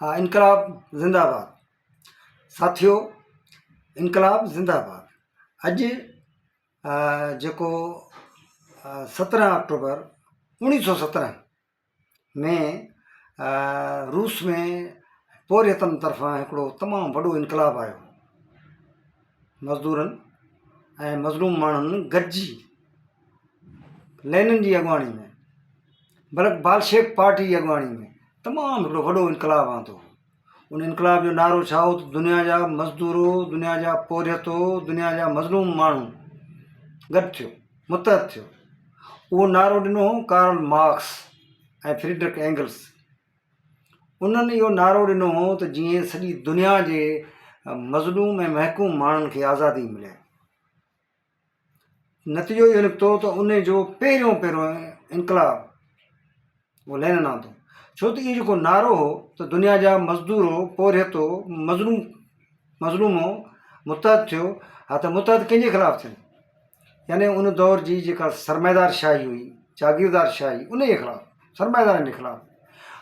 ها انقلاب زنده باد ساٿيو انقلاب زنده باد اڄ جيڪو 17 آڪٽوبر 1917 ۾ روس ۾ پورهيتن طرفان هڪڙو تمام وڏو انقلاب آيو مزدورن ۽ مظلوم ماڻهن گڏجي لينن جي اڳواڻي ۾ بلڪ بالشيڪ پارٽي جي اڳواڻي ۾ تمام هڪڙو وڏو انقلاب آندو هو. ان انقلاب جو نعرو ڇا هو ته دنيا جا مزدورو، دنيا جا پورهيتو، دنيا جا مظلوم ماڻهو گڏ ٿيو، متحد ٿيو. اهو نعرو ڏنو هو ڪارل مارڪس ۽ فريڊرڪ اينگلس. انهن اهو نعرو ڏنو هو ته جيئن سڄي دنيا جي مظلوم ۽ محڪوم ماڻهن کي آزادي ملي. نتيجو اهو نڪتو ته ان جو پهريون پهريون انقلاب اهو لينن آندو ڇو ته اهو جيڪو نعرو هو ته دنيا جا مزدورو پورهيتو مظلوم مظلومو متحد ٿيو ها ته متحد ڪنهن جي خلاف ٿين يعني ان دور جي جيڪا سرمائيدار شاهي هئي جاگيردار شاهي ان جي خلاف سرمائيدارن جي خلاف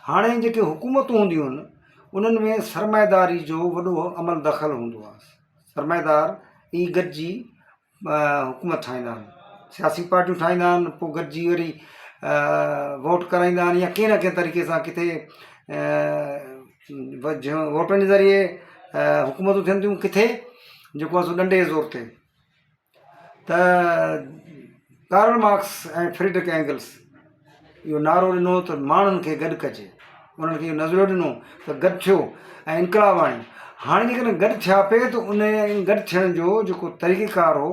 هاڻي جيڪي حڪومتون هونديون آهن انهن ۾ سرمائيداري جو وڏو عمل دخل هوندو آهي سرمائيدار ئي گڏجي حڪومت ٺاهيندا آهن سياسي پارٽيون ٺاهيندا آهن پوء گڏجي وري ووٽ ڪرائيندا آهن يا ڪنهن نه ڪنهن طريقي سان ڪٿي ووٽن جي ذريعي حڪومتون ٿين ٿيون ڪٿي جيڪو آهي سو ڏنڊي جي زور تي ته ڪارل مارڪس ۽ فريڊرڪ اينگلس اهو نعرو ڏنو ته ماڻهن کي گڏ ڪجي انهن کي اهو نظريو ڏنو ته گڏ ٿيو ۽ انقلاب آڻيو هاڻي جيڪڏهن گڏ ٿيا پئي ته ان گڏ ٿيڻ جو جيڪو طريقه ڪار هو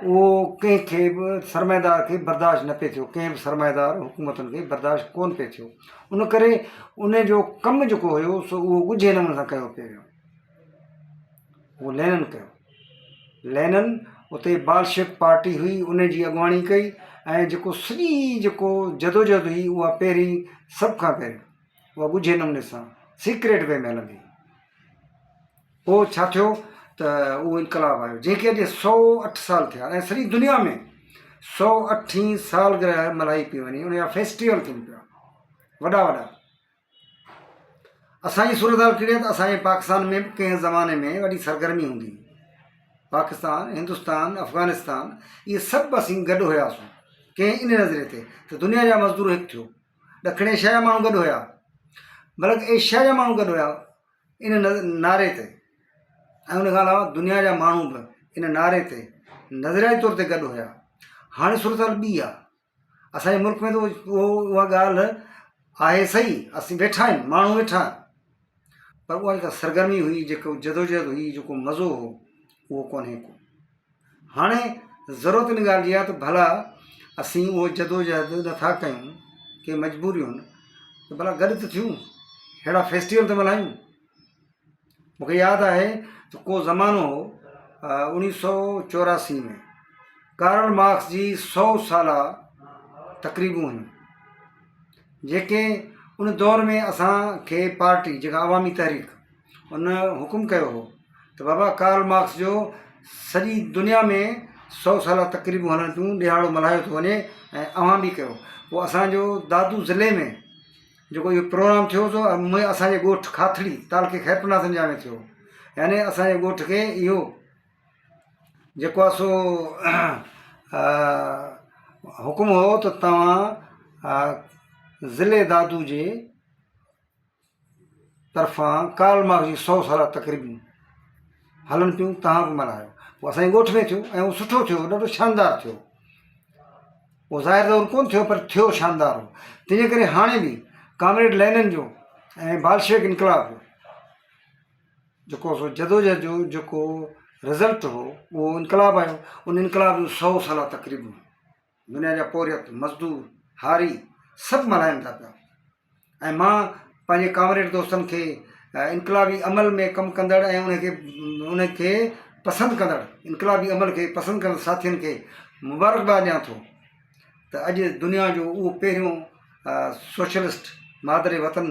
اهو ڪنهن کي به سرمائيدار کي برداشت نه پئي ٿيو ڪنهن به سرمائيدار حڪومتن کي برداشت ڪونه پئي ٿيو ان ڪري ان جو ڪم جيڪو هيو سو اهو ڳجهي نموني سان ڪيو پئي ويو اهو لينن ڪيو. لينن اتي بالشيڪ پارٽي هئي ان جي اڳواڻي ڪئي ۽ جيڪو سڄي جيڪو جدوجهد هئي اها پهرين سڀ کان پهرين اها ڳجهي نموني سان سيڪريٽ وي ۾ هلندي هئي. پوء ڇا ٿيو ته اهو انقلاب آيو جنهن کي اڄ 108 سال ٿيا ۽ سڄي دنيا ۾ 108 سالگرهه ملهائي پئي وڃي ان جا فيسٽيول ٿين پيا وڏا وڏا. اسان جي صورتحال ڪهڙي آهي ته اسان جي پاڪستان ۾ به ڪنهن زماني ۾ وڏي سرگرمي هوندي هئي. پاڪستان، هندستان، افغانستان اهي سڀ اسين گڏ هياسون ڪنهن ان نظريي تي ته دنيا جا مزدور هڪ ٿيو. ڏکڻ ايشيا جا ماڻهو گڏ هيا بلڪ ايشيا جا ماڻهو گڏ هيا ان نعري تي ۽ ان کان علاوه دنيا جا ماڻهو به ان نعري تي نظرياتي طور تي گڏ هيا. هاڻي صورتحال ٻي آهي. اسان جي ملڪ ۾ ته اهو اها ڳالهه آهي صحيح اسين ويٺا آهيون ماڻهو ويٺا آهن پر اها جيڪا سرگرمي هئي جيڪو جدوجهد هئي جيڪو مزو هو اهو ڪونهي ڪو هاڻي ضرورت ان ڳالهه جي آهي ته ڀلا اسين اهو جدوجهد نٿا ڪيون ڪي مجبوريون ته ڀلا گڏ ته ٿيون اهڙا فيسٽيول ته ملهايون مون کي ياد آهي ته ڪو زمانو هو 1984 ۾ ڪارل مارڪس جي سو سالا تقريبون هيون جيڪي ان دور ۾ اسان کي پارٽي جيڪا عوامي تحريڪ ان حڪم ڪيو هو ته بابا ڪارل مارڪس جو سڄي دنيا ۾ سو سالا تقريبون هلن پيون ڏهاڙو ملهايو ٿو وڃي ۽ اوهان به ڪيو پوء اسانجو دادو ضلعي ۾ جيڪو اهو پروگرام ٿيو سو اسان جي ڳوٺ کاٿڙي تعلقي خيرپور ناٿن شاهه ۾ ٿيو يعني اسان جي ڳوٺ کي اهو جيڪو آهي سو حڪم هو ته توهان ضلعي دادو جي طرفان ڪارل مارڪس جي سو سالا تقريبون هلن پيون توهان به ملهايو پوء اسان جي ڳوٺ ۾ ٿيو ۽ اهو سٺو ٿيو ڏاڍو شاندار ٿيو اهو ظاهر طور ڪونه ٿيو پر ٿيو شاندار هو. تنهنجي ڪري هاڻي به ڪامريڊ لينن جو ۽ بالشويڪ انقلاب جو جيڪو سو جدوجهد جو جيڪو رزلٽ هو اهو انقلاب آيو ان انقلاب جون سو سالا تقريبون دنيا جا پورهيت مزدور هاري سڀ ملهائن ٿا پيا ۽ مان پنهنجي ڪامريڊ دوستن کي انقلابي عمل ۾ ڪم ڪندڙ ۽ ان کي ان کي پسند ڪندڙ انقلابي عمل کي پسند ڪندڙ ساٿين کي مبارڪباد ڏيان ٿو ته اڄ دنيا جو اهو پهريون سوشلسٽ مادر وطن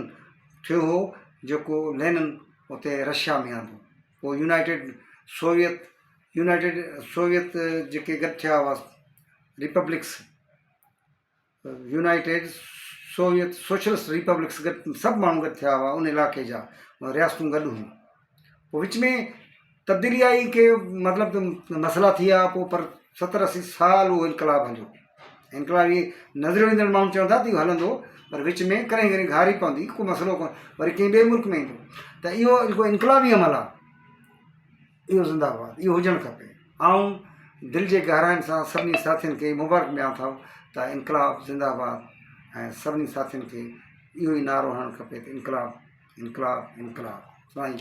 ٿيو هو جيڪو لينن اتي رشيا ۾ آندو پوء يونائيٽيڊ سوويت يونائيٽيڊ سوويت جيڪي گڏ ٿيا هئا republics united Soviet socialist republics گڏ سڀ ماڻهو گڏ ٿيا هئا ان علاقي جا رياستون گڏ هيون پوء وچ ۾ تبديلي آئي ڪي مطلب ته مسئلا ٿي ويا پوء پر ستر اسي سال اهو انقلاب هليو انقلاب اهي نظريو ڏيندڙ ماڻهو چون ٿا ته اهو هلندو پر وچ ۾ ڪڏهن ڪڏهن گهاري پوندي ڪو مسئلو ڪونه وري ڪنهن ٻئي ملڪ ۾ ايندو ته اهو جيڪو انقلابي عمل آهي اهو زنده باد اهو هجڻ کپي آئون دل جي گهراين سان سڀني ساٿين کي مبارڪ ڏيان ٿو ته انقلاب زنده باد ۽ سڀني ساٿين کي اهو ئي نعرو هڻڻ کپي ته انقلاب انقلاب انقلاب سائين جا.